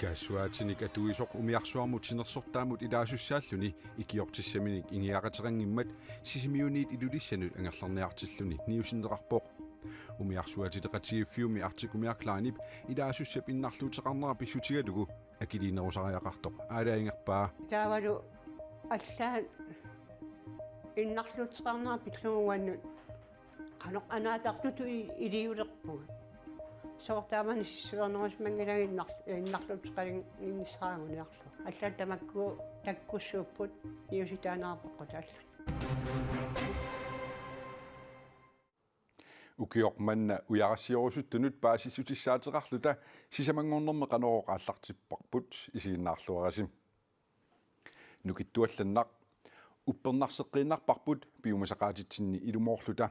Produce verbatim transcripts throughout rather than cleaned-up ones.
Kaassuaatinik atuisoq umiarsuarmut sinersortaamut ilaasussaalluni ikiortissaminik ingiaqateqanngimmat Sisimiuniit Ilulissanut angerlarniartilluni niusinneqarpoq. Umiarsuaatileqatigiiffiummi Arctic Umiarklaanip ilaasussap innarluuteqarnera pissutigalugu akiliinerusariaqartoq aalajangerpaa. Taavalu allaat innarluuteqarnera pillugu uannut qanoq anaatartutut i-, iliulerpugut. Soorlu taamani sissuernerusimanngilanga innar-, innarluuteqalinnissaraanguniarlugu. Allaat tamakku takkussuupput niusitaaneqarpoq qutaallu. Ukioq manna ujarassiorusuttunut paasissutissaateqarluta sisamanngornermi Qanorooq aallartipparput, isiginnaarluarisi. Nukittuallannaq. Uppernarseqqiinnarparput piumasaqaatitsinni ilumoorluta.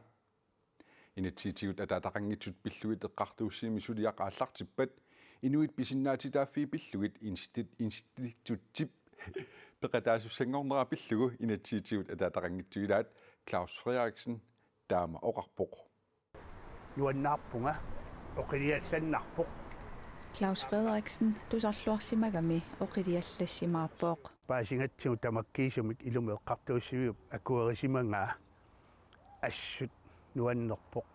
Inatsisitigut ataataqanngitsut pillugit eqqartuussivimmi suliaq aallartippat inuit pisinnaatitaaffii pillugit instit-, institutsip peqataasussanngornera pillugu inatsisitigut ataataqanngitsut ilaat Claus Frederiksen taama oqarpoq. Nuannaarpunga, oqiliallannarpoq. Claus Frederiksen tusarluarsimagami oqiliallassimaarpoq. Paasigatsigu tamakkiisumik ilumut eqqartuussiviup akuerisimagaa assut nuannerpoq.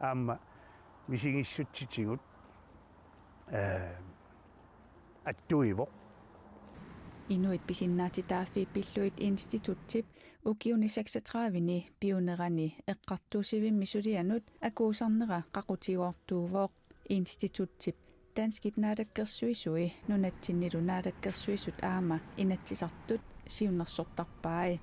Aamma misigissutsitigut, ee, attuivoq. Inuit pisinnaatitaaffii pillugit institutsip ukiuni seksogtredive-ni piunerani eqqartuussivimmi sulianut akuusarnera qaqutigoortuuvoq. Institutsip danskit naalakkersuisui nunatsinnilu naalakkersuisut aamma Inatsisartut siunnersortarpai.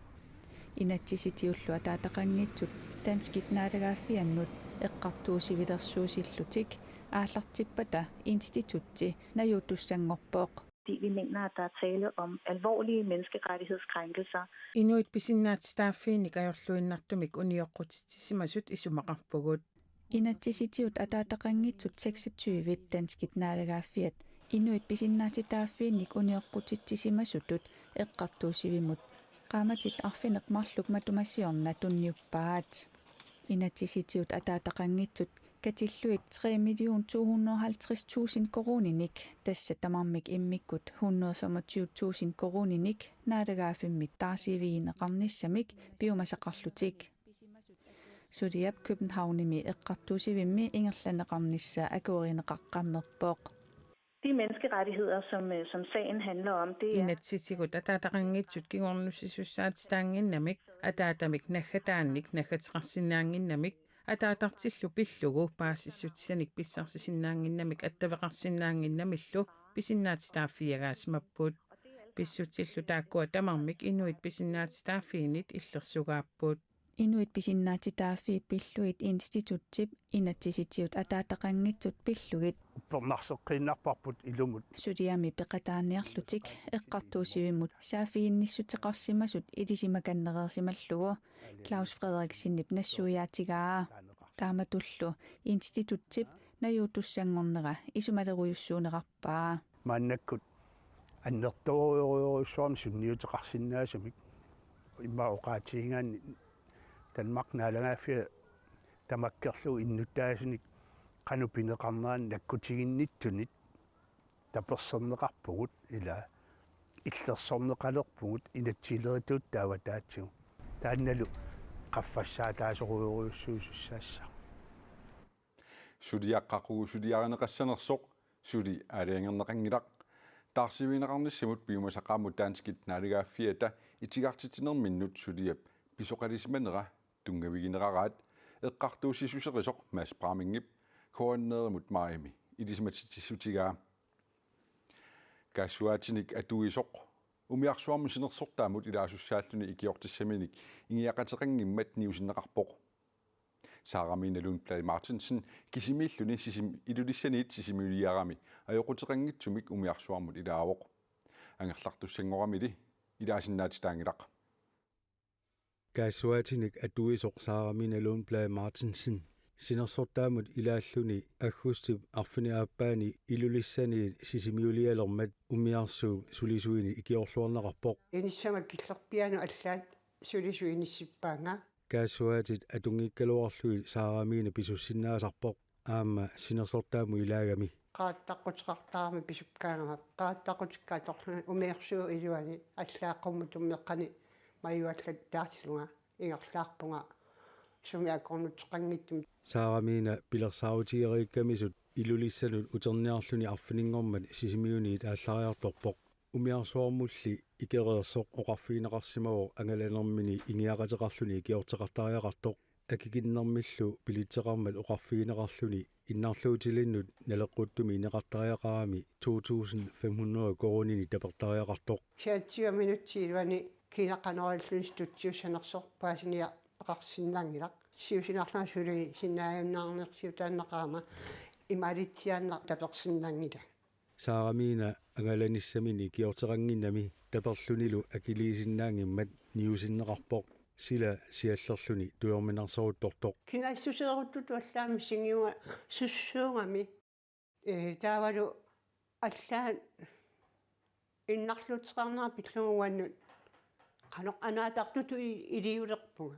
Inatsisitiullu ataataqanngitsut danskit naalagaaffiannut eqqartuussivilersuusillutik aallartippata institutsi najuuttussanngorpoq. Fordi vi mener, at der er tale om alvorlige menneskerettighedskrænkelser. Inuit pisinnaatitaaffiinik ajorluinnartumik unioqqutitsisimasut isumaqarpugut. Inatsisitigut ataataqanngitsut seksogtyve danskit naalagaaffiat inuit pisinnaatitaaffiinik unioqqutitsisimasutut eqqartuussivimmut qaammatit arfineq-marluk matuma siorna tunniuppaat. Inatsisitigut ataataqanngitsut katillugit tre million to hundrede og halvtreds tusind koruuninik, tassa tamarmik immikkut hundrede femogtyve tusind koruuninik, naalagaaffimmit taarsiivigineqarnissamik piumasaqarlutik. Suliap Københavnimi eqqartuussivimmi ingerlanneqarnissaa akuerineqaqqammerpoq. De menneskerettigheder, som, øh, som sagen handler om, det er Inatsisitigut ataataqanngitsut kingornussisussaatitaannginnamik, ataatamik naggataannik naggateqarsinnaannginnamik, ataatartillu pillugu paasissutissanik pissarsisinnaannginnamik attaveqarsinnaannginnamillu pisinnaatitaaffiagaasimapput. Pissutsillu taakkua tamarmik inuit pisinnaatitaaffiinit illersugaapput. Inuit pisinnaatitaaffii pillugit institutsip inatsisitigut ataataqanngitsut pillugit uppernarseqqiinnarparput ilumut suliami peqataaniarlutik eqqartuussivimmut saaffiginnissuteqarsimasut ilisimakannereersimallugu Claus Frederiksenip nassuiaatigaa. Taamatullu institutsip najuuttussanngornera isumalerujussuunerarpaa. Maannakkut annertoorujorujussuarmik sunniuteqarsinnaasumik, immaqa oqaatigigaanni Danmarkip naalagaaffiata tamakkerlugu innuttaasunik qanoq pineqarneranik nakkutiginnittunit tapersersorneqarpugut, ila illersorneqalerpugut inatsisilerituuttut avataatsigut. Taannalu qaffassaataasorujorujussuusussaassaaq. Suliaq qaqugu suliarineqassanersoq suli aalajangerneqanngilaq. Taarsiivigineqarnissamut piumasaqaammut danskit naalagaaffiata itigartitsinerminnut suliap pisoqalisimanera tunngavigineraraat eqqartuussissuserisoq Mads Bramingip K N R-imut maajimi ilisimatitsissutigaa. Kaassuaatinik atuisoq umiarsuarmut sinersortaamut ilaasussaalluni ikiortissaminik ingiaqateqanngimmat niusinneqarpoq. Sara Mina Lundblad Martinsen kisimiilluni Sisim-, Ilulissaniit Sisimiuniarami ajoquteqanngitsumik umiarsuarmut ilaavoq. Angerlartussanngoramili ilaasinnaatitaanngilaq. Kaassuaatinik atuisoq Sara Mina Lundblad Martinsen sinersortaamut ilaalluni aggustip arfineq-aappaani Ilulissaniit Sisimiulialermat umiarsuup sulisuinik ikiorluarneqarpoq. Inissama killerpiaanut allaat sulisui inissippaanga. Kaassuaatit atunngikkaluarlugit Sara Mina pisussinnaasarpoq aamma sinersortaamut ilaagami. Qaaqqutaqartarami pisukkaangama, qaaqqutaqartarluni umiarsuup iluani allaat qummut tummeqqani majuallattaarlunga ingerlaarpunga sumi akornuteqanngitsumik. Saaramiina pilersaarutigereerikkamisut Ilulissanut uterniarluni arfininngormat Sisimiuniit aallariartorpoq. Umiarsuarmulli ikereersoq oqarfigineqarsimavoq angalanermini ingiaqateqarluni ikiorteqartariaqartoq. Akikinnermillu bilitseqarmat oqarfigineqarluni innarluutilinnut naleqquttumi ineqartariaqarami to tusind fem hundrede koruuninik tapertariaqartoq. Seksogtyve minutsit iluani kiinaqanorilluni tutsiussanersoq paasiniaqaqarsinnanngilaq. Siusinarlunga suli sinnaajunnaarnersiutaannaqaama imaalitsiaannaq tapersinnanngilaq. Saaramiina angalanissamini ikiorteqannginnami taperlunilu akiliisinnaanngimmat niusinneqarpoq, sila siallerluni tujorminarseruttortoq. Kinassuseeruttutut allaammi singiua sussuugami. Ee, taavalu allaat innarluuteqarnera pillugu uannut qanoq anaatartutut i-, iliulerpunga.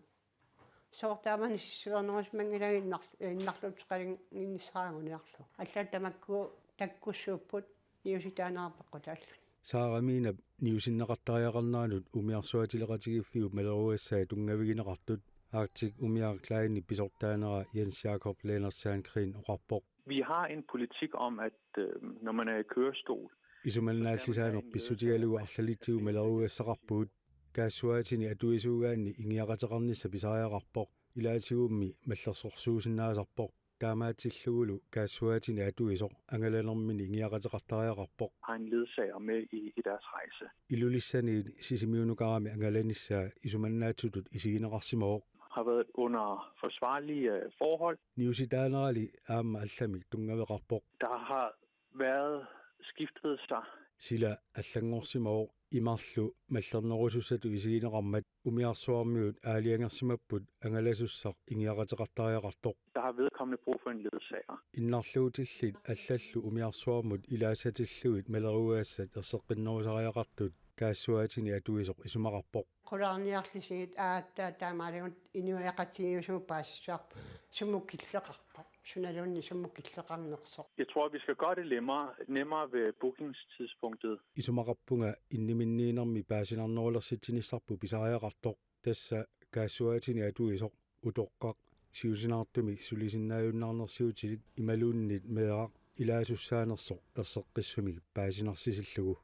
Soorlu taamani sissuernerusimanngilanga innar-, innarluuteqalinnginnissara anguniarlugu. Allaat tamakku takkussuupput niusitaanera peqqutaalluni. Saaramiinap niusinneqartariaqarneranut umiarsuatileqatigiiffiup maleruagassai tunngavigineqartut Arctic Umiaq Line-ip pisortaanera Jens Jakob Lennert Sandgreen oqarpoq. Vi har en politik om, at øh, når man er i kørestol, isumannaallisaaneq pissutigalugu arlalitsigut maleruagassaqarpugut. Kaassuaatini atuisuugaanni ingiaqateqarnissaq pisariaqarpoq. Ilaatigummi mallersorsuusinnaasarpoq. Taamaatsillugulu kaassuaatini atuisoq angalanermini ingiaqateqartariaqarpoq. Har en ledsager med i, i deres rejse. Ilulissaniit Sisimiunukarami angalanissaa isumannaatsutut isigineqarsimavoq. Har været under forsvarlige øh, forhold. Niusitaanerali aamma allamik tunngaveqarpoq. Der har vejret skiftet sig. Sila allanngorsimavoq imarlu mallernerusussatut isigineqarmat. Umiarsuarmiut aalajangersimapput angalasussaq ingiaqateqartariaqartoq. Der har vedkommende brug for en ledsager. Innarluutillit allallu umiarsuarmut ilaasatillugit maleruagassat erseqqinnerusariaqartut kaassuaatini atuisoq isumaqarpoq. Qulaarniarlisigit aatsaat taamaaligut inuiaqatigiissut paasissavarput sumut killeqarpoq. Sunaluunniit sumut killeqarnersoq. Jeg tror, vi skal gøre det nemmere, nemmere ved bookingstidspunktet. Isumaqarpunga inniminniinermi paasinarnerulersitsinissarput pisariaqartoq. Tassa kaassuaatini atuisoq utoqqaq siusinaartumik sulisinnaajunnaarnersiutilik imaluunniit meeraq ilaasussaanersoq erseqqissumik paasinarsisillugu.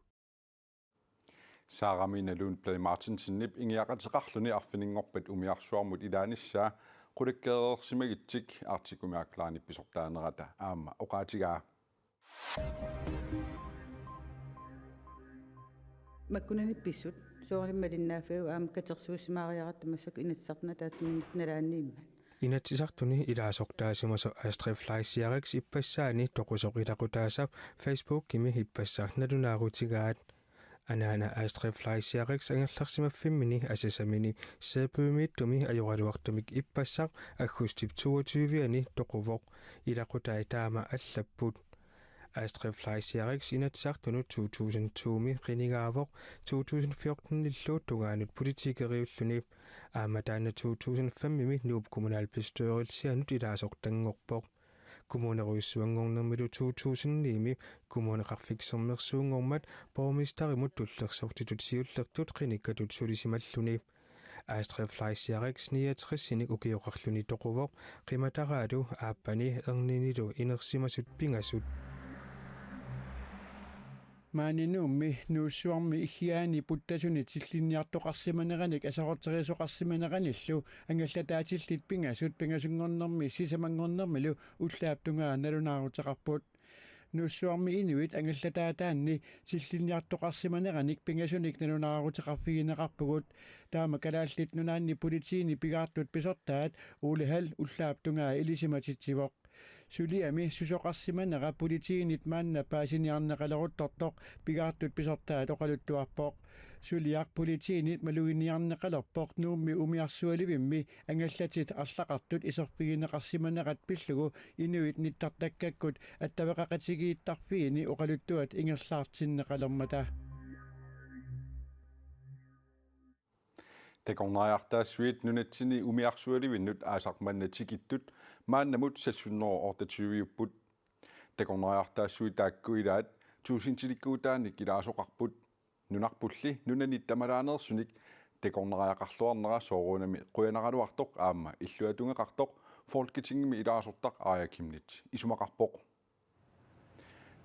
Saaramiina Lundblad Martinsenip ingiaqateqarluni arfininngorpat umiarsuarmut ilaanissaa qulakkeereersimagitsik Arctic Umiaq Line-ip pisortaanerata aamma oqaatigaa. Makkunani pissut soorunami malinnaaffigalugu aamma katersuussimaariaratta massakkut Inatsisartuni ataatsimiinnermut nalaaniimmat. Inatsisartuni ilaasortaasimasoq Astrid Fleischerip ippassaani toqusoq ilaqutaasa Facebookimi ippassaq nalunaarutigaat. Anaana Astrid Fleischerip angerlarsimaffimmini asasamini Sæbymiittumi ajoraluartumik ippassaq aggustip toogtyve-ani toquvoq. Ilaqutai taama allapput. Astrid Fleischerip Inatsisartunut to tusind to-mi qinigaavoq, to tusind fjorten-illu tungaanut politikeriulluni. Aamma taanna to tusind fem-imi Nuup kommunalbestyrelsianut ilaasortanngorpoq. Kommunerujussuanngornermilu to tusind ni-mi Kommuneqarfik Sermersuunngormat borgmesterimut tullersortitut siullertut qinikkatut sulisimalluni. Astrid Fleischerip niogtres-inik ukioqarluni toquvoq, qimataraalu aappani erninilu inersimasut pingasut. Maani Nuummi Nuussuarmi Iggiaani puttasunik tillinniartoqarsimaneranik aserorterisoqarsimaneranillu angallataatillit pingasut pingasunngornermi sisamanngornermilu ullaap tungaa nalunaaruteqarput. Nuussuarmi inuit angallataataanni tillinniartoqarsimaneranik pingasunik nalunaaruteqarfigineqarpugut. Taama Kalaallit Nunaanni Politiinit pigaartut pisortaat Ole Hald ullaap tungaa ilisimatitsivoq. Suliami susoqarsimanera politiinit maanna paasiniarneqaleruttortoq pigaartut pisortaat oqaluttuarpoq. Suliaq politiinit maluginiarneqalerpoq Nuummi umiarsualivimmi angallatit arlaqartut iserfigineqarsimanerat pillugu inuit nittartakkakkut attaveqaqatigiittarfiini oqaluttuat ingerlaartinneqalermata. Takornariartaassuit nunatsinni umiarsualivinnut aasaq manna tikittut maannamut seks hundrede og otteogtyve-upput. Takornariartaassuit taakku ilaat tuusintilikkuutaanik ilaasoqarput. Nunarpulli nunanit tamalaaneersunik takornariaqarluarnera soorunami qujanaraluartoq aamma illuatungeqartoq Folketingimi ilaasortaq Aaja Chemnitz isumaqarpoq.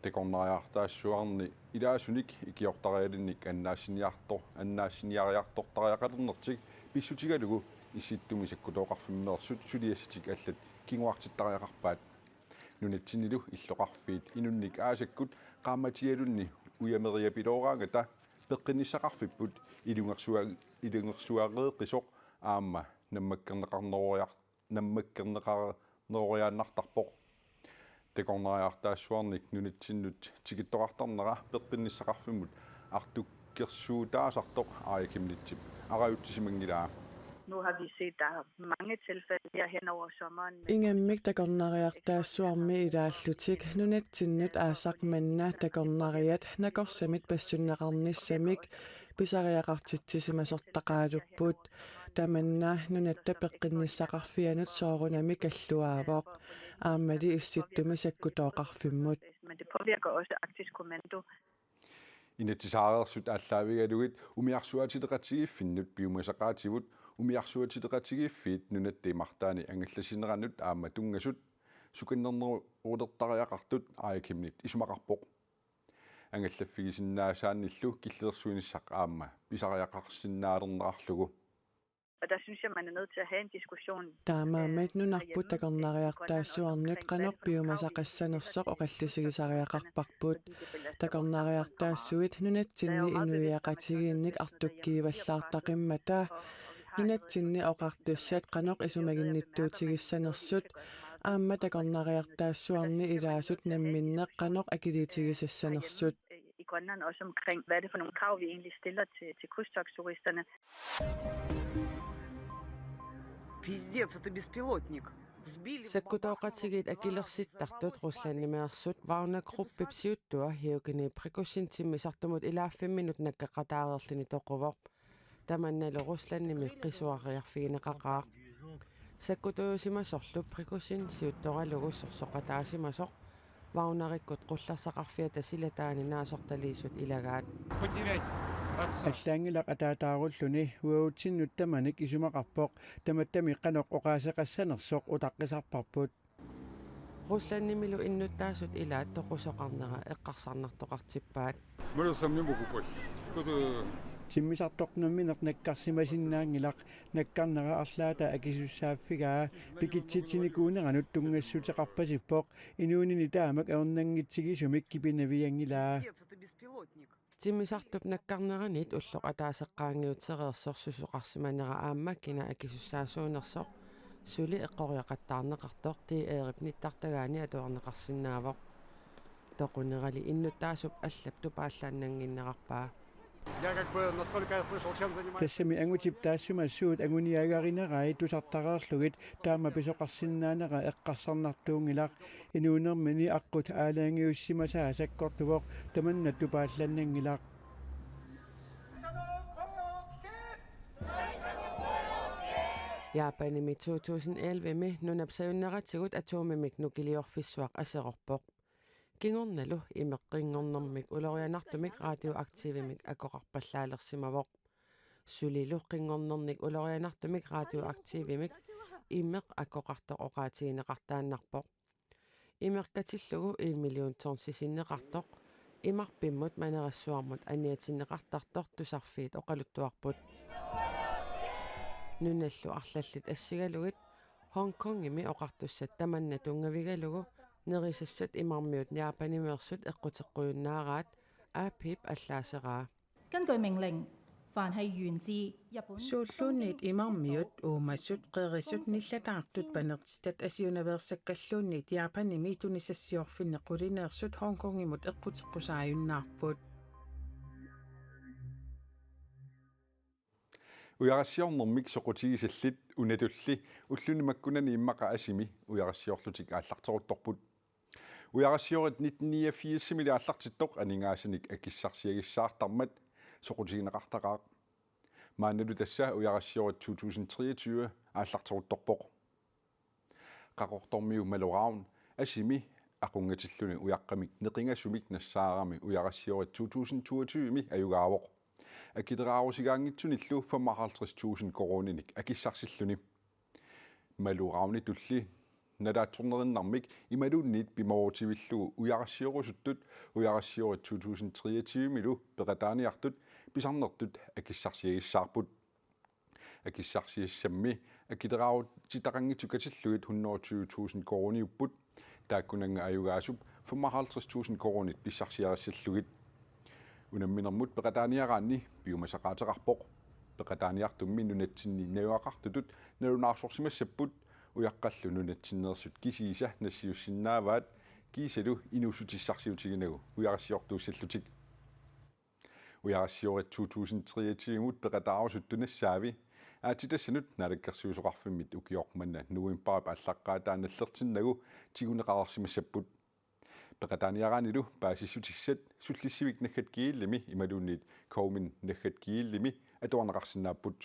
Takornariartaassuarni ilaasunik ikiortarialinnik annaassiniarto-, annaassiniariartortariaqalernertik pissutigalugu Issittumi sakkutooqarfimmeersut suliassatik allat kinguartittariaqarpaat. Nunatsinnilu illoqarfiit inunnik aasakkut qaammatialunni ujameriapilooraangata peqqinnissaqarfipput ilungersua-, ilungersuareeqqisoq aamma nammakkerneqarneroriar-, nammakkerneqarneroriaannartarpoq. Takornariartaassuarnik nunatsinnut tikittoqartarnera peqqinnissaqarfimmut artukkersuutaasartoq Aaja Chemnitzip arajutsisimanngilaa. Nu har vi set, der er mange tilfælde her hen over sommeren. Ingammik takornariartaassuarmi ilaallutik nunatsinnut aasaq manna takornariat nakorsamit passunneqarnissamik pisariaqartitsisimasortaqaalupput. Tamanna nunatta peqqinnissaqarfianut soorunami kalluaavoq. Aammali Issittumi sakkutooqarfimmut. Men det påvirker også Arktisk Kommando. Inatsisaareersut aallaavigalugit umiarsuaatileqatigiiffinnut piumasaqaativut umiarsuaatileqatigiiffiit nunatta imartaani angallassinerannut aamma tunngasut sukannernerulertariaqartut Aaja Chemnitz isumaqarpoq. Angallaffigisinnaasaannillu killeqarsuinissaq aamma pisariaqarsinnaalernerarlugu. Og der synes jeg, man er nødt til at have en diskussion. Taamaammat nunarput takornariartaassuarnut qanoq piumasaqassanersoq oqallisigisariaqarparput. Takornariartaassuit nunatsinni inuiaqatigiinnik artukkiivallaartaqimmata. Nunatsinni oqartussat qanoq isumaginnittuutigissanersut. Aamma takornariartaassuarni ilaasut namminneq qanoq akiliitigisassanersut. I Grønland også omkring, hvad er det for nogle krav, vi egentlig stiller til, til krydstogtturisterne. Пиздец, это беспилотник. Сбили. Sakkutooqatigiit akilersittartut Ruslandimiittut Wagner Gruppip siuttua Jevgeni Prigozjin timmisartumut ilaaffimminut nakkaqataareerluni toquvoq. Tamannalu Ruslandimi qisuariarfigineqaqaaq. Sakkutuusimasorlu Prigozjin siuttoralugu sorsoqataasimasoq Wagnerikkut qullersaqarfiata silataani naasortaliisut ilagaat. Потерять отца. Allaanngilaq ataataarulluni uatsinnut tamanik isumaqarpoq, tamattami qanoq oqaaseqassanersoq utaqqisarparput. Ruslandimilu innuttaasut ilaat toqusoqarnera eqqarsarnartoqartippaat. Самолёт сам не мог упасть. Кто-то. Timmisartoq nammineq nakkarsimasinnaanngilaq, nakkarnera arlaata akisussaaffigaa, pikitsitsinikuuneranut tunngassuteqarpasippoq, inuunini taamak ajornanngitsigisumik kipinavianngilaa. Пиздец, это беспилотник. Timmisartup nakkarneranit ulloq ataaseq qaangiutereersoq susoqarsimanera aamma kina akisussaasuunersoq suli eqqoriaqattaarneqartoq T R-ip nittartagaani atuarneqarsinnaavoq. Toqunerali innuttaasup allap tupaallaannannginnerarpaa. Я как бы, насколько я слышал, чем занимается. Tassami angutip taassuma suut anguniagarinerai tusartareerlugit taama pisoqarsinnaanera eqqarsarnartuunngilaq. Inuunermini aqqut aalajangiussimasaa sakkortuvoq, tamanna tupaallaannanngilaq. Japanimi to tusind elleve-mi nunap sajunneratigut atomimik nukiliorfissuaq aserorpoq. Kingornalu imeq qinngornermik ulorianartumik radioaktivimik akoqarpallaalersimavoq. Sulilu qinngornernik ulorianartumik radioaktivimik imeq akoqartoq oqaatigineqartaannarpoq. Imeqqatillugu en million tonsisinneqartoq imarpimmut manerassuarmut aniatinneqartartoq tusarfiit oqaluttuarput. Nunallu arlallit assigalugit Hong Kongimi oqartussat tamanna tunngavigalugu nerisassat imarmiut Japanimiittut eqquteqqujunnaaraat A P-p allaaseraa. 根據命令，凡係源自日本 Suulluunniit imarmiut, uumasut, qerisut, nillataartut panertitat asiunaveersakkalluunniit Japanimi tunisassiorfinni qulineersut Hong Kongimut eqquteqqusaajunnaarput. Ujarassiornermik soqutigisallit unatulli ulluni makkunani immaqa asimi ujarassiorlutik aallarteruttorput. Ujarassiorlutik nitten niogfirsimi aallartittoq aningaasanik akissarsiagissaartarmat soqutigineqartaqaaq. Maannalu tassa ujarassiorlutik to tusind treogtyve aallarteruttorpoq. Qaqortormiu Malu Ravn asimi aqunngatilluni ujaqqamik neqingasumik nassaarami Ujarassioorit to tusind toogtyve-mi ajugaavoq. Akileraarusigaanngitsunillu femoghalvtreds tusind koruuninik akissarsilluni. Malu Ravnitulli nalaatsornerinnarmik imaluunniit pimoorutivillugu ujarassiorusuttut Ujarassioorit to tusind treogtyve-milu peqataaniartut pisarnertut akissarsiagissaarput. Akissarsiassammi akileraarutitaqanngitsut katillugit hundrede og tyve tusind koruuniupput. Taakkunannga ajugaasup femoghalvtreds tusind koruunit pissarsiarissallugit. Unamminermut peqataaniaraanni piumasaqaateqarpoq. Peqataaniartummi nunatsinni najugaqartutut nalunaarsorsimassapput, ujaqqallu nunatsinneersut kisiisa nassiussinnaavaat kiisalu inuussutissarsiutiginagu ujarassiortuussallutik. Ujarassioorit to tusind treogtyve-mut peqataarusuttut nassaavi aatsitassanut Naalakkersuisoqarfimmit ukioq manna novembarip aallaqqaataa nallertinnagu tiguneqareersimassapput. Peqataaniaraannilu paasissutissat Sullissivik naggat gl-imi imaluunniit KOUM-in naggat gl-imi atuarneqarsinnaapput.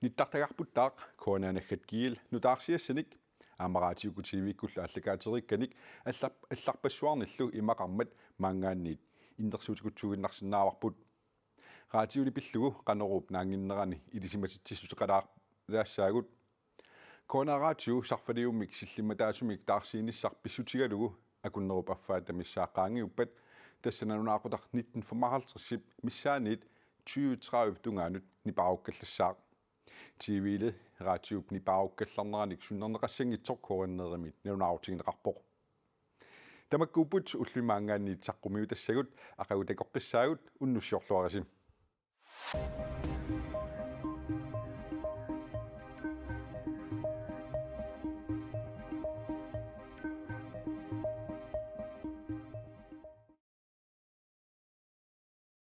Nittartagarputtaaq K N R naggat gl nutaarsiassanik aamma Raatiu K T V-kkullu aallakaatereerikkanik allar-, allarpassuarnillu imaqarmat maanngaanniit innersuutikutsuuginnarsinnaavarput. Raatiuli pillugu Qanoruup naannginnerani ilisimatitsissuteqalaassaagut. K N R Raatiu sarfaliummik sillimmataasumik taarsiinissaq pissutigalugu akunnerup affaata missaa qaangiuppat, tassa nalunaaqutaq nitten femoghalvtreds-ip missaaniit tyve tredive tungaanut nipaarukkallassaaq. T V-li raatiup nipaarukkallarneranik sunnerneqassanngitsoq K N R-imit nalunaarutigineqarpoq. Tamakkuupput ullumi maanngaanniit saqqummiutassagut, aqagu takoqqissaagut, unnussiorluarisi.